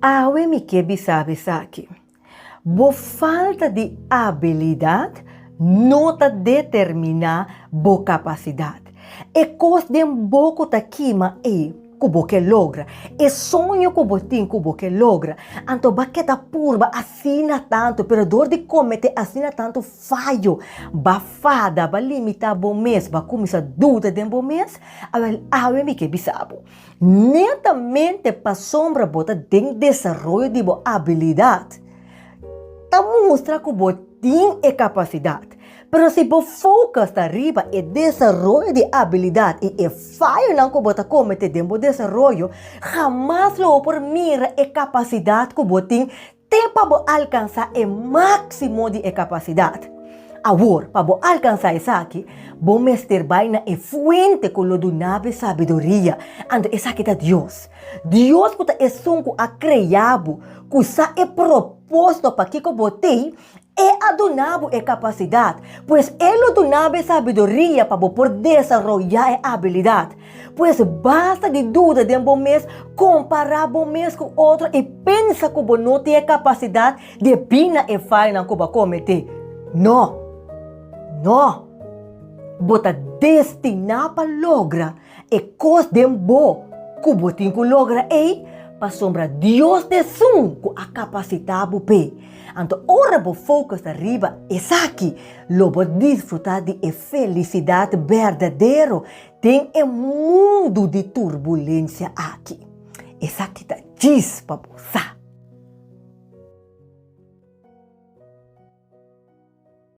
Awe mi ke bisa bo esaki, Bo falta di abilidat no ta determiná bo kapasidat. E kos den bo ku ta kima ei ku bo ke logra, e soño ku bo tin ku bo ke logra. Anto bo a keda purba asina tantu, pero dor di kometé asina tantu fayo, bo a fada, bo a limitá bo mes, bo a kuminsá duda den bo mes. Awèl, awe mi ke bisa bo, Netamente pasobra bo ta den desaroyo di bo abilidat, ta mustra ku bo tin e kapasidat. Pero si bo focus ta riba e desaroyo di abilidat i e fayonan ku bo ta komete den bo desaroyo, hamas lo bo por mira e kapasidat ku bo tin Te pa bo alkansá e máksimo di e kapasidat. Awor, pa bo alkansá esaki, bo mester bai na e fuente ku lo duna bo e sabiduria, anto esaki ta Dios. Dios ku ta esun ku a krea bo, ku sa e propósito pakiko bo t'ei, E a duna bo e kapasidat, pues E lo duna bo e sabiduria pa bo por desaroyá e abilidat. Pues basta di duda den bo mes, kompará bo mes ku otro i pensa ku bo no tin e kapasidat debí na e fayonan ku bo a kometé. No! No! Bo ta destiná pa logra e kos den bo ku bo tin ku logra ei, pasobra Dios ta esun ku a kapasitá bo p'e. Anto ora bo focus ta riba esaki, lo bo disfrutá di e felisidat berdadero den e mundu di turbulensia aki. Esaki ta djis pa bo sa.